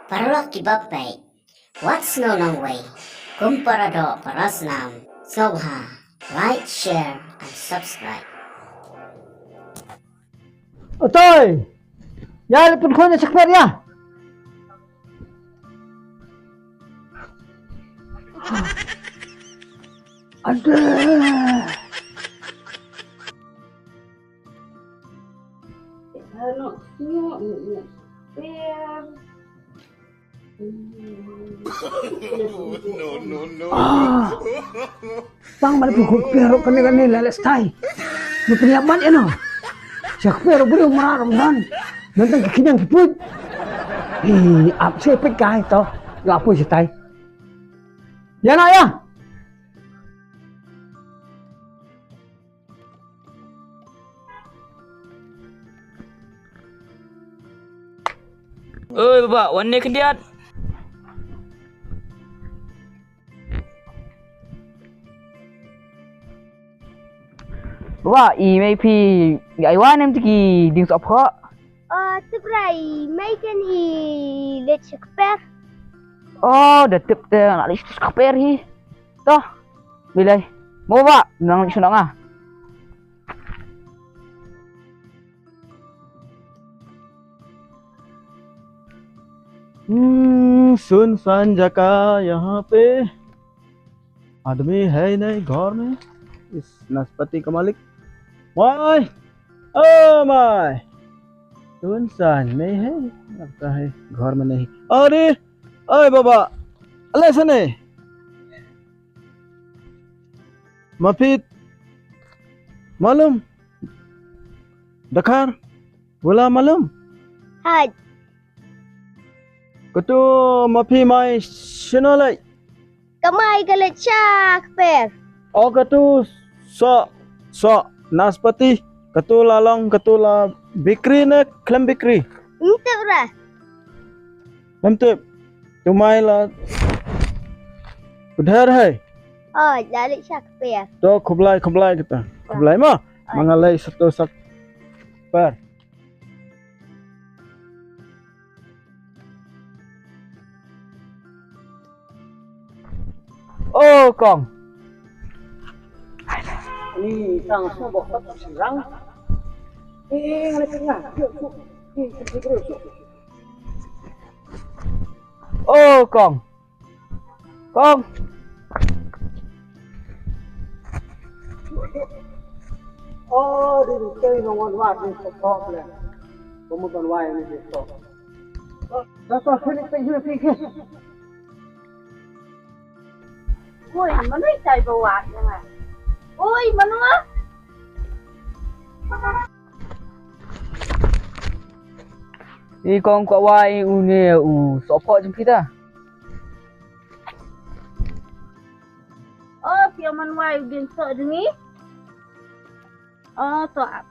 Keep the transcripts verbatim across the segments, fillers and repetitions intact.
Paralok kiba peit, wat sngew nongwei. Kum para doh para snam, sngewbha like, share and subscribe. Otoi, ïa leit pynkhuid na shakper ïa. Aduh. No, no, no. Ah. Tang ba la pynkhuid per ruh kane kane la leh stai. Ngi pynïap ban ïa no. Shakper ruh briew mra ruh don. Don tang ki khñiang ki puit. Ih, ap sha peit kai to. Nga poi shatai. Ïa na ïa. Oi baba, wan ne khyndiat. Baba, i mei phi ai wan em tiki ding sop kho. Oh, tip ra i mei ken i leit shakper. Oh, da tip te nga leit shakper hi. Toh, bilai. Mo baba, nang leit shano nga. Hmm, सुनसान जगह, यहाँ पे आदमी है नहीं घर में, इस नाशपाती का मालिक। माय, ओ माय, सुनसान में है, लगता है घर में नहीं। अरे, ओए बाबा, अले सने। Mafit, malum. Dakar, wala malum. Hai. Katu mafi mai shino lai. Kamai ka leit shakper. O katu so, so, naspati. Katu la long, katu la bikri ne khlem bikri. Ntip ra. Lam tip. Tumai la udhar hai. Oh, la leit shakper. To khublai, khublai kita. Khublai ma. Mangalai satu sak per. Oh, kong. Ni tang su bok tak sirang. Eh, ngale tengah. Yuk, yuk. Yuk, yuk, yuk, yuk. Oh, kong. Kong. Oh, di di kei nong wan wa di ko ko le. Ko mo ban wa ni di ko. Da to kini pe ni pe ke. Oi, mano i tai ba wa ya nga. Oi, mano. I kong kwah wai u ne u sohphoh jong phi ta. Oh, phi ïa man wai u dieng soh jong ngi. Oh, to ap.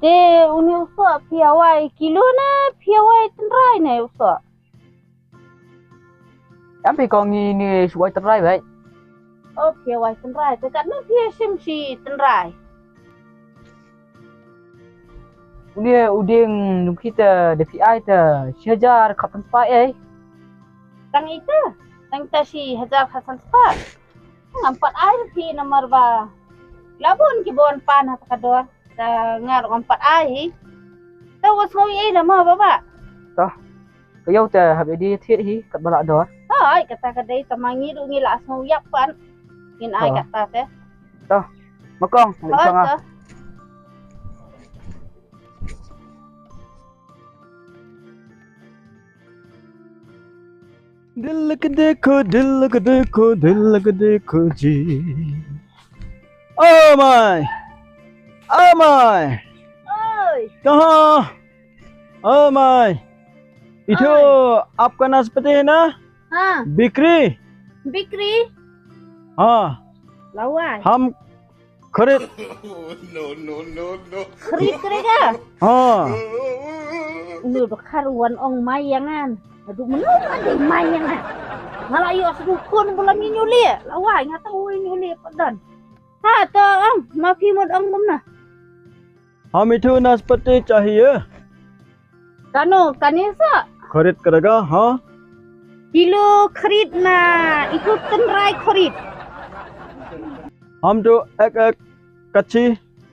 Te u ne u soh phi ïa wai kilo ne phi ïa wai tynrai ne u soh. Em phi kong ngi ne shu wai tynrai beit. Oh, phi ïa wai tynrai, te katno phi ïa shim shi tynrai? U ne u dieng jong phi te da phi ai te shi hajar khatsan spah ei. Tang ita, tang ita shi hajar khatsan spah. Ngam pat ai phi namar ba la bun ki bun pan ha ka dor. Te nga ruh ngam pat ai hi. Te wat sngew ei la ma baba. Toh. Ka ïew te hap ïa die thied hi katba la dor. Hooid, kata ka dei, tang ma ngi ruh ngi la sngew ïap pat. Ngin ai kata te. Toh. Ma kong, leit shong ah. दिल के देखो, दिल के देखो, दिल के देखो जी। ओ माय, ओ माय। ओए। कहाँ? ओ माय। इठो आपका नाशपाती है ना? हाँ। बिक्री? बिक्री? हाँ। लवा है। हम खरीद। No, no, no, no। खरीद करेगा? हाँ। Uni ba khar wan ong mai ïa nga. Aduh, mano ma dei mai ïa nga. Nga la ïoh sdukun ba la mi ñiuli. La wai nga ta wai ñiuli pat don. Ha to ong ma phi mut ong bym na. हम इठो नाशपाती चाहिए। Kano kane sa? Kharit ka dega, ha? Kilo kharit na itu tynrai kharit. Ham tu ek ek kachi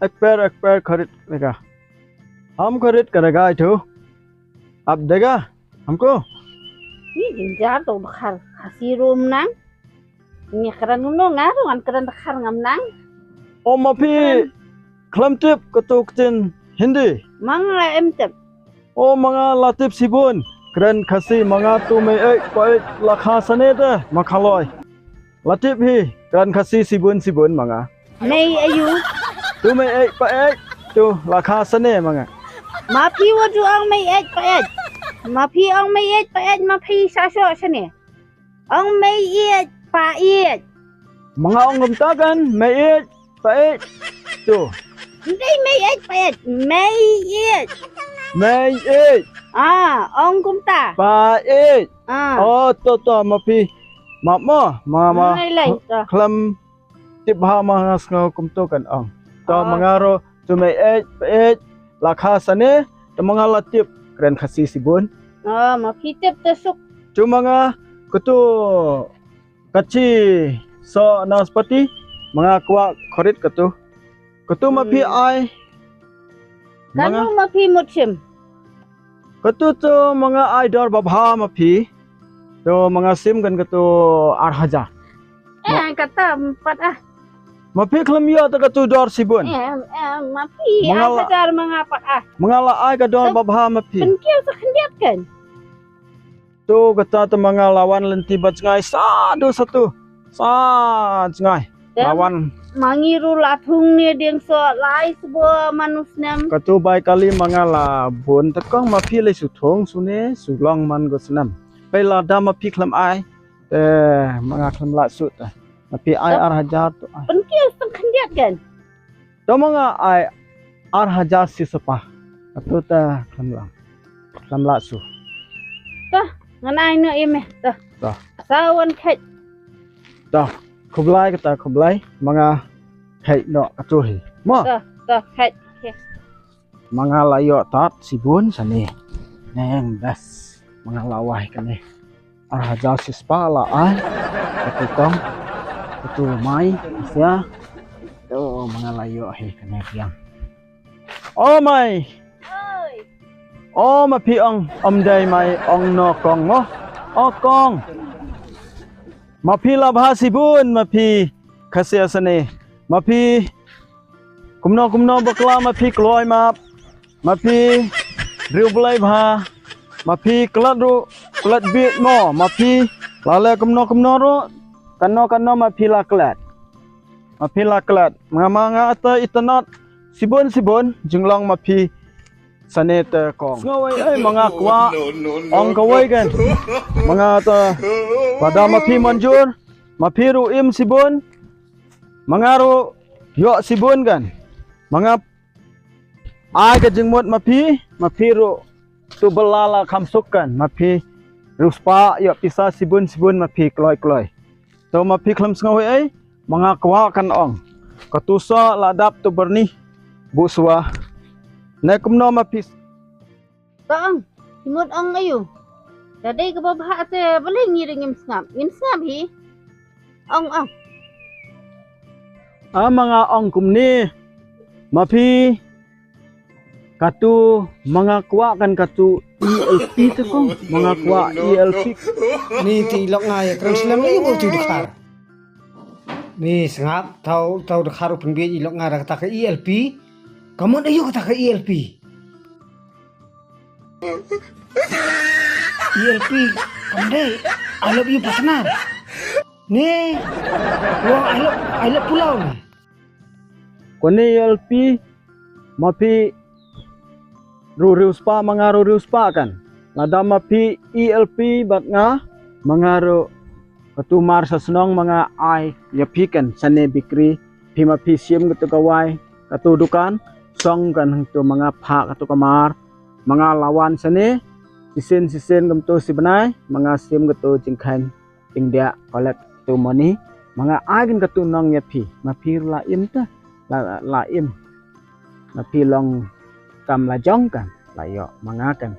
ek per ek per kharit dega. Ham kharit ka dega itu. Ap dega. Hamko. Ni jinjar to bakhar Khasi rum nang. Ni kran nung nga ruan kran bakhar ngam nang. O ma phi khlem tip katu ktien Hindi. Mang la em tip. O ma nga la tip sibun. Kren Khasi ma nga tu mei ek pa ek la kha sane te ma khaloi. La tip hi kren Khasi sibun sibun ma nga. Mei ayu. Tu mei ek pa ek tu la kha sane ma nga. Ma phi wa ju ong mei ek pa ek. Ma phi ong mei ek pa ek ma phi sa so sane. Ong mei ek pa ek. Ma nga ong kumta kan mei ek pa ek. Tu. Ndai mei ek pa ek. Mei ek. Mei ek. Ah, ong kumta. Pa ek. Ah. Oh, to to ma phi. Ma ma ma ma. Lai lai to. Khlem tip ha ma nga sngew kumto kan ong. To ma nga ro tu mei ek pa ek la kha sane. To ma nga la tip kren Khasi sibun. Oh, ma phi tip te suk. Tu ma nga kutu kachi so naspati ma nga kwah kharit katu. Katu ma phi ai. Kanu ma phi mut sim. Katu tu ma nga ai dor babha ma phi. Tu ma nga sim kan katu ar hajar. Eh, kata empat ah. Ma phi khlem ïoh ta katu dor sibun. Eh, eh, ma phi ar hajar ma nga pat ah. Ma nga la ai ka dor babha ma phi. Pynkiel sa khyndiat kan. Tu kata te ma nga la wan lynti bad jngai sa du sa tu. Sa jngai. La wan. Ma ngi ru la thung ne ding so lai sbo manus nem. Katu bai kali ma nga la bun te kong ma phi le su thung su ne su long man go snem. Bai la da ma phi khlem ai. Te ma nga khlem la su te. Ma phi ai ar hajar tu ai. Pynkiel sa khyndiat kan. To ma nga ai ar hajar shi spah. Atu ta khlem lang. Khlem la su. Ta ngan ai no ime ta. Ta. Sa wan khet. Ta khublai kata khublai ma nga khet no atu hi. Mo. Ta ta khet. Ma nga la ïoh tat sibun sani. Neng das. Ma nga la wai kane. Ar hajar shi spah la ai. Katu tong. Katu mai. Sia. Tu ma nga la ïoh hi kane biang. O mai. O ma phi ong om dai mai ong no kong ngo. O kong. Ma phi la bha sibun ma phi khasia sane. Ma phi Kumno kumno bakla ma phi kloi map. Ma phi riewblei bha. Ma phi klet ru klet bit mo ma phi la le kumno kumno ru. Kano kano ma phi la klet. Ma phi la klet ma nga ma nga ta itanat sibun sibun jinglong ma phi. Sane te kong. Sngewai ai ma nga kwah ong kawai kan. Ma nga ta pada ma phi manjur ma phi ru im sibun. Ma nga ru ïoh sibun kan. Ma nga ai ka jingmut ma phi ma phi ru tu bala la kham suk kan ma phi ru spa ïoh pisa sibun sibun ma phi kloi kloi. To ma phi khlem sngew ei ei ma nga kwah kan ong. Ka tu sa la dap tu berni bu swa. Ne kumno ma phi. Ka ong, mut ong ayu. Da dei kaba bha te balei ngi ring ngim sngap. Ngim sngap hi. Ong ong. A ma nga ong kumne. Ma phi. Katu ma nga kwah kan katu E L P te kong. Ma nga kwah E L P. Ni ti lok nga ya kren slem ayu ko tu dkhar. Ni sngap tau tau dkhar u pynbiej i lok nga da kata ka E L P. Ka mut ayu kata ka E L P. E L P, kam dei. I love you, partner. Ne. Wah, I love, I love pulau ne. Kone E L P, ma phi ru riu spa, ma nga ru riu spa kan. Lada ma phi E L P bad nga, ma nga ru katu mar sa snong ma nga ai ïa phi kan, sane bikri. Phi ma phi sim katu kawai katu dukan song kan hangtu ma nga phah katu kamar ma nga lawan sane. Sisen sisen kumtu si bnai ma nga sim katu jingkhang jingdiah collect katu money ma nga ai kan katu nong ïa phi ma phi la im ta la, la im ma phi long kam la jong kan la ïoh ma nga kan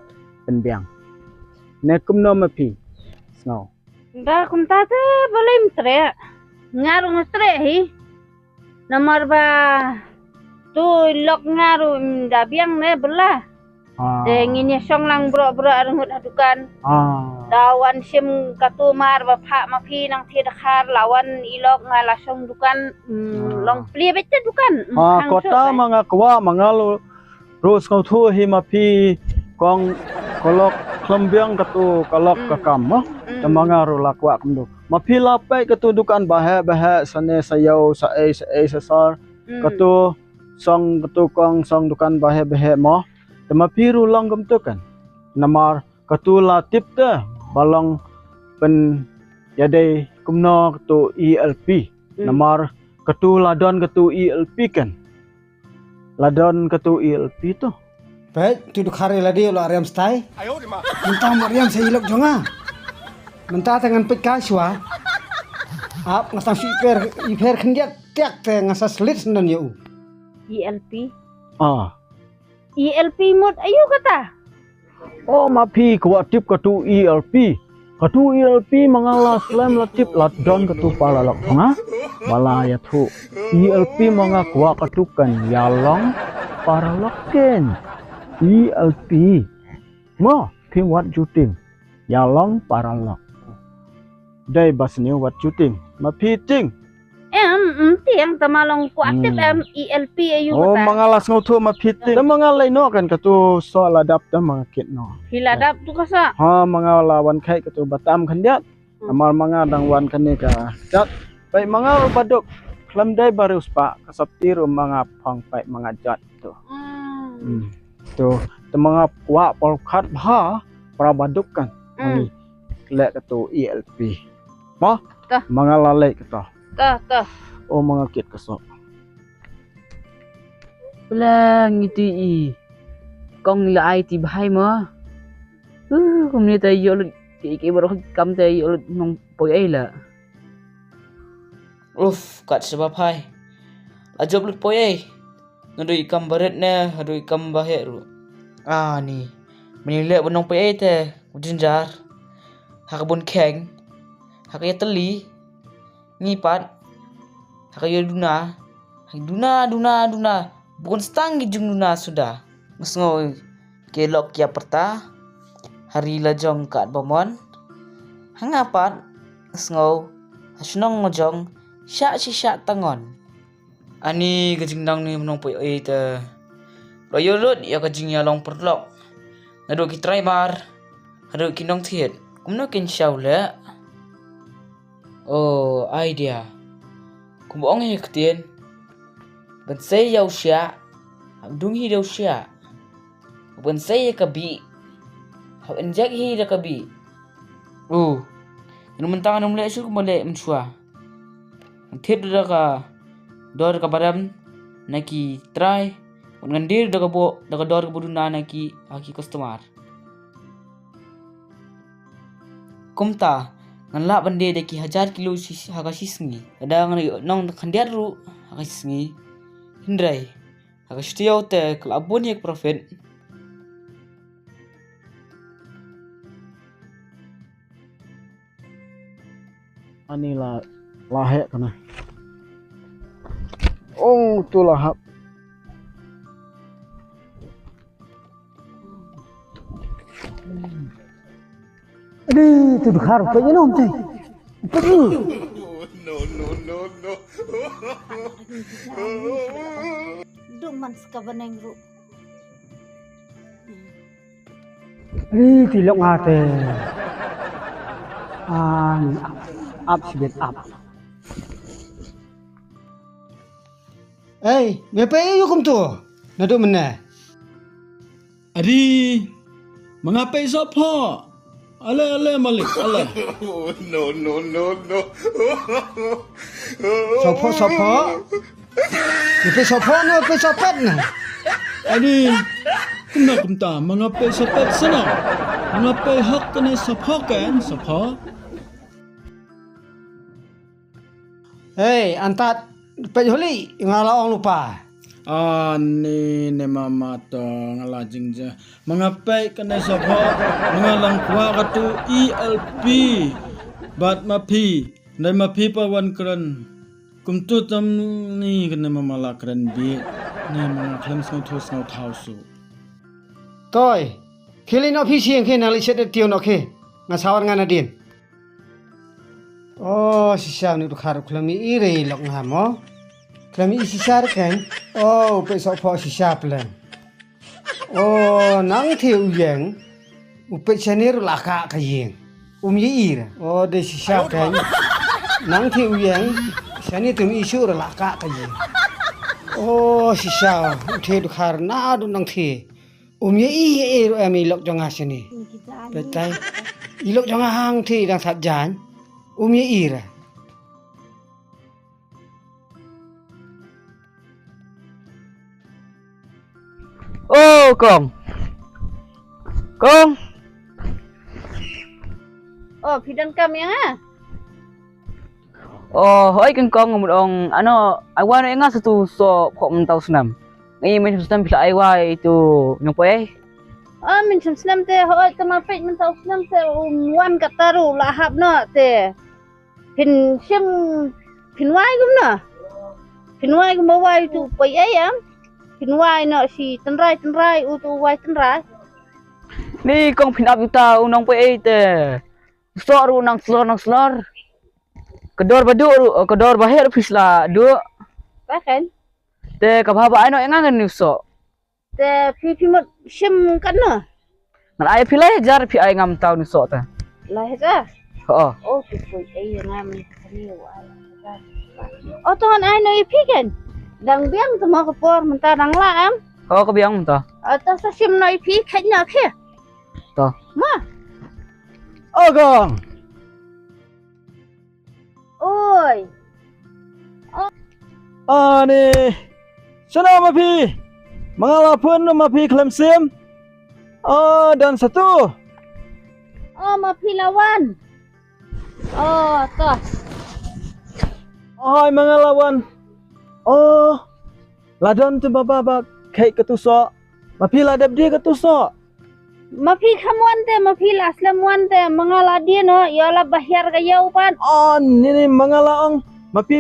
pynbiang. Ne kumno ma phi? Sngew. Da kumta te balei ym treh. Nga ruh nga treh hi. Namar ba tu i lok nga ruh ym da biang ne bela. Ah. Te ngin ïa shong lang bro bro ar ngut ha dukan. Ah. Da wan shim katu mar ba pha ma phi nang thi dakhar la wan i lok nga la shong dukan. Hmm, ah. Long plie beit te dukan. Hmm, ah, hang kota shong, eh. Ma nga kwah ma nga lu Ru sngewthuh hi ma phi kong kolok khlem biang katu ka lok ka kam mo. Te ma nga ru la kwah kumtu. Ma phi la peit katu dukan ba heh ba heh sane sa ïew sa ei sa ei sa sar. Katu song katu kong song dukan ba heh ba heh mo. Te ma phi ru long kumtu kan. Namar katu la tip te ba long pynïadei kumno katu E L P. Namar katu la don katu E L P kan. La don katu E L P tu. Peit, tu dkhar ïa lade u la riam stai. Mynta ma riam sa i lok jong nga. Mynta te ngan peit kai shuwa. Ap nga tang shu i pher, i pher khyndiat tiak te nga sa slit sendon ïa u. E L P. Ah. E L P mut aïu kata? O ma phi kwah tip katu E L P. Katu E L P ma nga la slem la tip la don katu paralok nga. Ba la ïathuh. E L P ma nga kwah katu kan ïalong paralok ken. E L P. Mo, phi wat ju tieng. Ïalong paralok. Dei ba sniew wat ju tieng. Ma phi tieng. Em, em, tieng tama long kwah tip em E L P aïu kata. Oh, ma nga la sngewthuh ma phi tieng. Te ma nga lei noh kan katu soh la dap te ma nga kit noh. Phi la dap tu ka soh. Ha, ma nga la wan khai katu batam khyndiat. Namar ma nga dang wan kane ka jat. Peit ma nga ru baduk. Khlem dei ba riewspah ka sopti ru ma nga phong peit ma nga jat tu. Hmm. Tu te ma nga kwah por khat bha para baduk kan. Hmm. Leh katu E L P. Mo? Tah. Ma nga la leh katu. Tah, tah. Oh, ma nga kit ka soh. Plang iti i. Kong la ai ti bhai mo. Uh, kumne te ïoh lut ki ki baroh kam te ïoh lut nongpoi ei la. Uf, kat seba phai. La jop lut poi ei. Naduh i kam barit ne, haduh i kam baheh ruh. Ani, mynleh ba nongpoi ei te u jynjar. Ha ka bun kheng. Ha ka ïatylli. Ngi pat. Ha ka ïaduna. Ha duna, duna, duna. Bun stang ki jingduna suda. Nga sngew ki lok ki ïa pyrta. Ha ri la jong kat ba mon. Ha nga pat. Nga sngew. Ha shnong nga jong. Shah shi shah tangon. Ani ka jingnang ne mynta poi ei te. Ba ïoh lut ïa ka jingïalong paralok. Naduh ki trai mar. Haduh ki nongthied. Kumno kin shaw leh. Oh, idea. Kumba ong ïa ka ktien. Ban sei ïa u shiah. Hap dung hi da u shiah. Ban sei ïa ka bih. Hap injek hi da ka bih. Oh. Ïa mynta ngan ym leh shuh kumba leh mynshuwa. Ngan thied da ka dor ka barem na ki trai. Ngan dir da ka bo, da ka dor ka boduna na ki, ha ki customer. Kumta, ngan lah ban die da ki hajar kilo shi, ha ka shi sngi. Lada ngan ïoh nong khyndiat ruh, ha ka shi sngi. Hynrei, ha ka shi taïew te, ka la bun ïa ka profit. Ani la, la heh kana. Oh, tu la hap. Ani, tu dkhar, peit ïa no, peit. Peit ïa no. No, no, no, no. Dum man ska baneng ruh. Ri ti lok nga te. An ap, ap sibit ap. Ei, me pei ïa u kumtu. Naduh mynne. Adi, ma nga pei sohphoh. Ale, ale, malik, ale. No, no, no, no. Sohphoh, sohphoh. Pei sohphoh ne, pei sohpet ne. Ani, kumno kumta, ma nga pei sohpet sano. Ma nga pei hok kane sohphoh kan, sohphoh. Hei, antat, peit huli, nga la ong lypa. Ani ne mama to nga la jingjia. Ma nga peit kane sopho, ma nga lang kwah katu E L P. Bad ma phi, dei ma phi pa wan kren. Kumtu tam ni kane mama la kren bit. Ne ma nga khlem sngewthuh sngewthaw shuh. Toi, khie leit noh phi sha ïing khie, nang leit shet da tiew noh khie. Nga sa wan nga nadien. O, shisha, une u dkhar u khlem ïohi re lok nga mo. Khlem ïohi shisha re kein. O, u peit sohphoh shisha pleng. O, nangthie u ïeng. U peit shane ruh la kah ka ïing. Um ïohi re. O, dei shisha kein. Nangthie u ïeng. Shane te um ïohi shuh ruh la kah ka ïing. O, shisha. U thie u dkhar naduh nangthie. Um ïohi ïa i ruh em i lok jong nga shane. Peit tai. I lok jong nga hangthie i dang sat jaiñ. Um ïohi re. O kong. Kong. O, phi donkam ïa nga? O, hooid kong, nga mut ong, ano, ai wai noh ïa nga satu soh pok mynta u snem. Ngi mynshem snem phi la ai wai tu nongpoi ei. O, mynshem snem te hooid, te ma peit mynta u snem te um wan katta ruh la hap noh te. Phin shim, phin wai kumno? Phin wai kumba wai tu poi ei em? Phin wai noh shi tynrai tynrai, utu wai tynrai. Ni kong, phin ap uta u nongpoi ei te. Soh ruh nang slor nang slor. Ka dor ba duh ruh, ka dor ba heh ruh phi sla duh. Ba kein. Te kaba hap ba ai noh ïa nga ngan ïa u soh. Te phi, phi mut shim katno? Ngan ai phi lai hajar, phi ai ngam tau une u soh te. Lai hajar? Ho. O, phi poi ei ïa nga mynta kane u ai lai hajar. O, to ngan ai noh ïa phi kein. Dang biang te mo, ka por mynta dang lah em? Ho, ka biang mynta. O, to sa shim noh ïa phi, kheit noh phi. To. Ma. O kong. Oi. Ani. Shano ma phi? Ma nga la phone, ma phi khlem shim. O, don satu. O, ma phi la wan. O, to. Oi, ma nga la wan. O, la don tu ba ba ba kheit katu soh. Ma phi la dep die katu soh. Ma phi kham wan te, ma phi la slem wan te, ma nga la die noh, ïa la ba hiar ka ïew pat. O, ni ni ma nga la ong, ma phi,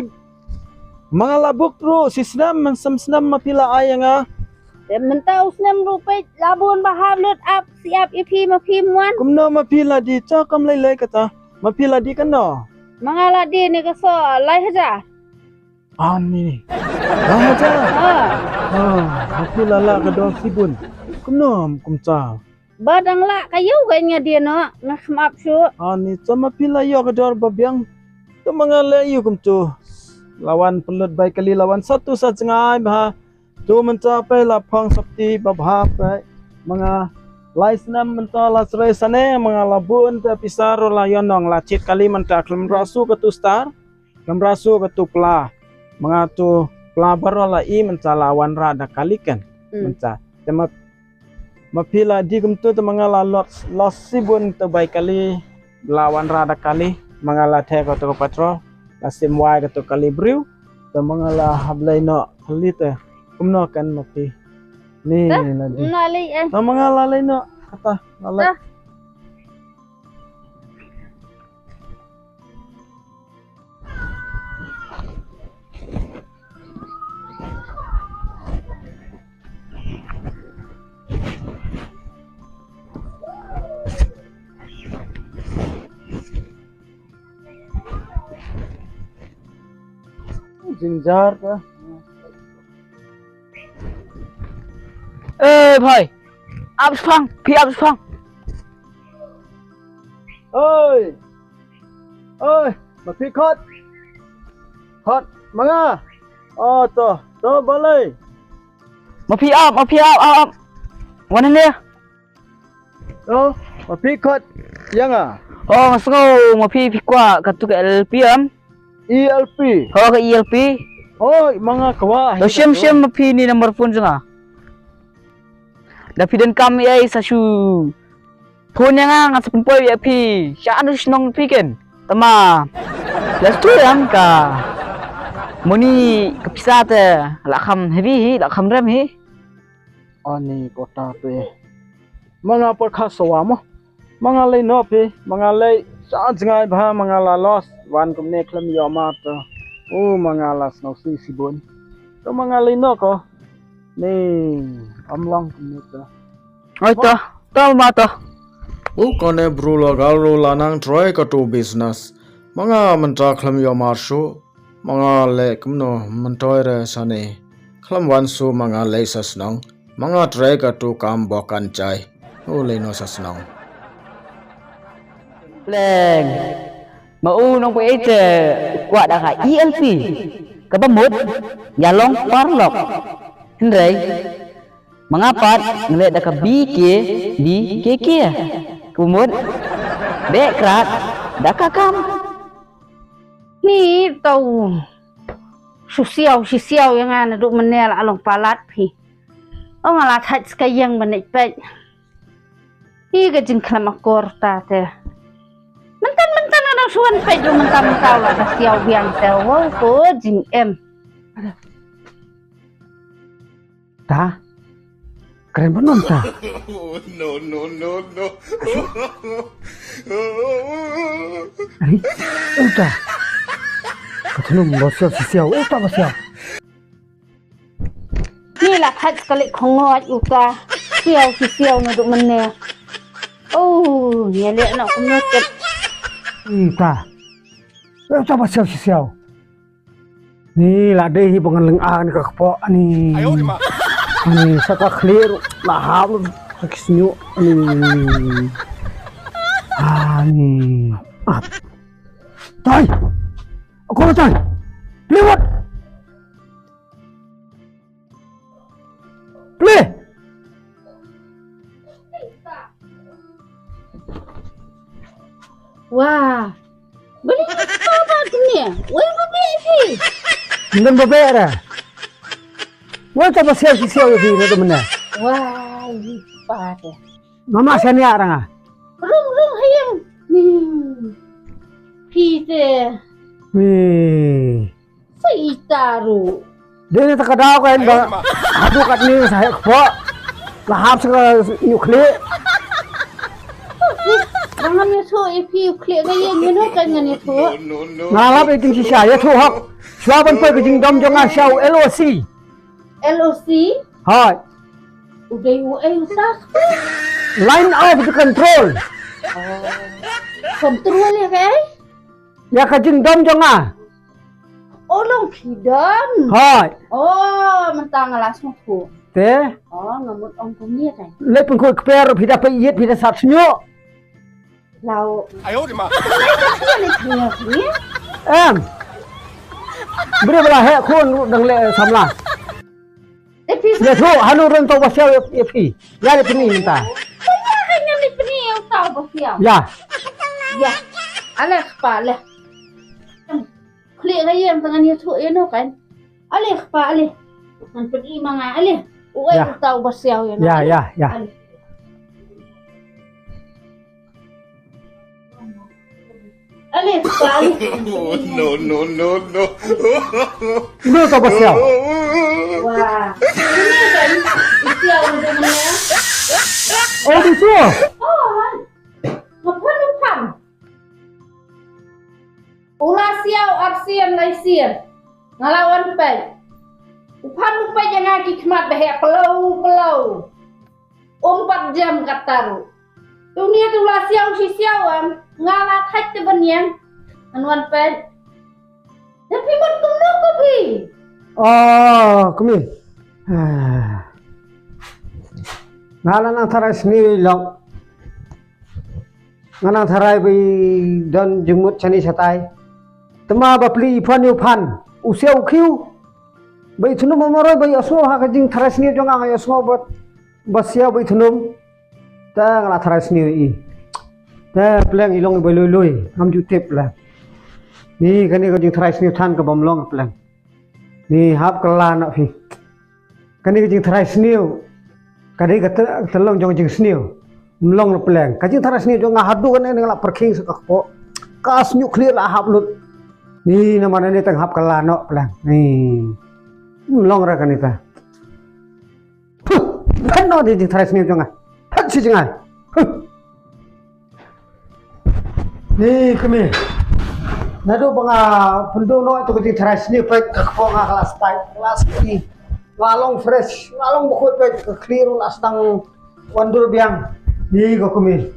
ma nga la book ruh, shi snem, mynshem snem ma phi la ai ïa nga. Te mynta u snem ruh peit, la bun ba hap lut ap, shi ap ïa phi, ma phi wan. Kumno ma phi la die, to kam lei lei kata, ma phi la die kano? Ma nga la die ne ka soh, lai hajar. Ani. Lai hajar. Ha. Ha, ma phi la lah ka dor shibun. Kumno kumta? Ba dang lah ka ïew ka nga die noh, nga kham ap shuh. Ani, to ma phi la ïoh ka dor ba biang. To ma nga leh ïa kumtu. La wan pynlut bai kali, la wan satu sa jngai bha. Tu mynta peit la phong sopti ba bha peit. Ma nga lai snem mynta la srei sane, ma nga la bun te pisa ruh la ïoh nong, la thied kali mynta khlem rah shuh katu star. Khlem rah shuh katu pla. Ma nga tu pla baroh la i mynta la wanrah da kali kein. Hmm. Mynta. Te ma, ma phi la die kumtu te ma nga la lot, lot shibun te bai kali la wanrah da kali. Ma nga la theh katu ka petrol. La shim wai katu kali briew. Te ma nga la hap leit noh kali te. Kumno kein ma phi? Ni, te, na die. Na lei eh. Te ma nga la leit noh. Kata, la leit. Te. Jingjia ka. Eh, bhai. Ap shipang, phi ap shipang. Oi. Oi, ma phi khot. Khot, ma nga. Oh, to, to, balei. Ma phi ap, ma phi ap, ap, ap. Wan hangne. To, ma phi khot ïa nga. Oh, nga sngew, ma phi phi kwah katu ka E L P em? E L P. Ho, ka E L P. Oh, ma nga kwah. To, shim, shim, ma phi ni number phone jong nga. Da phi donkam ei sa shu phone ïa nga, nga sa pynpoi ïa phi. Sha anu shnong phi kein. Tama. Last tu yang ka. Moni ka pisa te la kham heavy hi, la kham rem hi. Ani kota pe. Ma nga por kha sawa mo. Ma nga lei no pe, ma nga lei sa jngai bha, ma nga la los. Wan kum ne khlem yo ma to. U ma nga la snow si si bun. To ma nga lei no ko. Ni am long kum ne to. Oi to, to ma to. U kane bru la gal ru la nang try ka tu business. Ma nga mynta khlem yo mar shu. Ma nga leh kumno myntoi re sani. Khlem wan su ma nga leh sa snong. Ma nga trei ka tu kam bo kan chai. U leh no sa snong. Pleng. Ma u nong pei te kwah da ka E L P. Ka ba mut ya long parlok. Hynrei ma nga pat ngleh da ka B K B K K. Kumut. Beh krat da ka kam. Ni tau shu siaw shi siaw ïa nga naduh mynne la long palat phi. O nga la thait ska ïeng ba nit peit. Hi ka jingkhlem akor ta te. Myntan myntan nga dang shu wan peit du myntan myntan la ka siaw biang te. Wow ko jingem. Ta? Kren ba non ta? No, no, no, no. Ai, uta. Ka thnum ba siaw si siaw, uta ba siaw. Ni la khat ka lek khongoi uta. Siaw si siaw naduh mynne. Oh, ïa lek na kumno ket. Uta. Uta ba siaw si siaw. Ni la dei hi ba ngan lynga ni ka kpoh ni. Ani sa ka khlieh ruh la hap ruh ka kisnyu ni. Ani. Ah. Tai. Ako tai. Play what? Play. Wah. Beli apa tu ni? Wei bebek si. Ngan bebek dah. Wei tak pasal si siau di na tu mana? Wah, lipat. Mama sania rang ah. Rung rung hayam. Hmm. Pite. Wei. Sa ita ruh. Dei na ta ka daw ka en ba. Haduh katne sa hek pok. La hap sa ka nyukli. Ngan ïathuh ïa phi u khlieh ka ïing ïa no kan ngan ïathuh. Nga lap ïa kin shisha ïathuh hok. Shuwa ban poi ka jingdom jong nga sha u L O C. L O C? Hooid. U dei u ei u ta? Line of the control. Control ïa kaei? Ïa ka jingdom jong nga. O long phi dom. Hooid. O mynta nga la sngewthuh. Te? O nga mut ong kumne te. Leit pynkhuid kper phi da peit ïit phi da sat sñiuh. Lau. Em. Bre ba la heh khun ruh dang leh samla. Ïathuh hanu run to ba siaw ïa phi. Ïa leh pyni mynta. Ïa. Ale kpa le. Khlieh ka ïing te ngan ïathuh ïa no kan. Ale kpa ale. Ngan pyni ma nga ale. Uei uta uba siaw ïa no. Ïa ïa ïa. Ale. Ale kpa ale. No no no no. Uno uta uba siaw. Wah. Ini kan siaw udah mana? Oh, di siaw. Oh. Ngapain ngapain? U la siaw arsien laisien. Nga la wan peit. U phan u peit ïa nga ki khmat ba heh pyllew pyllew. Um pat jem katta ruh. Te une te u la siaw shi siaw am. Nga la thait te ban ïeng. Ngan wan peit. Te phi mut kumno ko phi? Oh, kmie. Ah. Nga la nang tharai sniew long. Nga nang tharai ba i don jingmut shane shatai. Te ma ba pli i phan i u phan. U siaw u khiew. Ba i thnum maroi ba i ïohsngew ha ka jingtharai sniew jong nga nga ïohsngew ba, ba siaw ba i thnum. Te nga la tharai sniew i. Te pleng i long i ba lui lui. Ngam ju tip la. Ni kane ka jingtharai sniew than ka bym long pleng. Ni hap kylla noh phi. Kane ka jingtharai sniew. Ka dei ka te-, ka tyllong jong ka jingsniew. Ym long la pleng. Ka jingtharai sniew jong nga haduh kane nga la pyrkhing sa ka kpoh. Ka sñiuh khlieh la hap lut. Ni namar ni tang hap kala noh plang. Ni. Long ra ka ni ta. Huh, phet noh di jingtharai sniew jong nga. Phet shi jngai. Huh. Ni kmie. Naduh ba nga pynduh noh ïa tu ka jingtharai sniew, peit ka kpoh nga ka la stai, ka la sniew. Nga long fresh, nga long bakhuid, peit ka khlieh ruh la sdang wan dur biang. Ni ko kmie.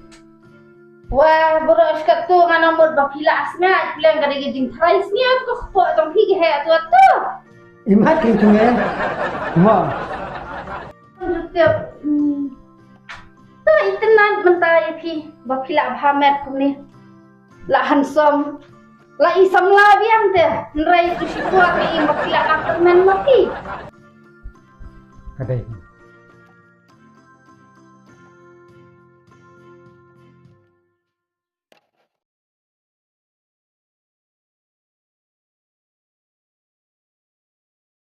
Wah, baroh shi katto nga nang mut ba phi la sngap, phi la ka dei ka jingtharai sniew ka kpoh jong phi ka heh tu tu. Imat ki kmie. Mo. Tip. Hmm. To itynnad mynta ïa phi ba phi la bha met kumne. La handsome. La i samla biang te. Hynrei tu shi kwah ka i ba phi la nang kyrmen ma phi. Ka dei.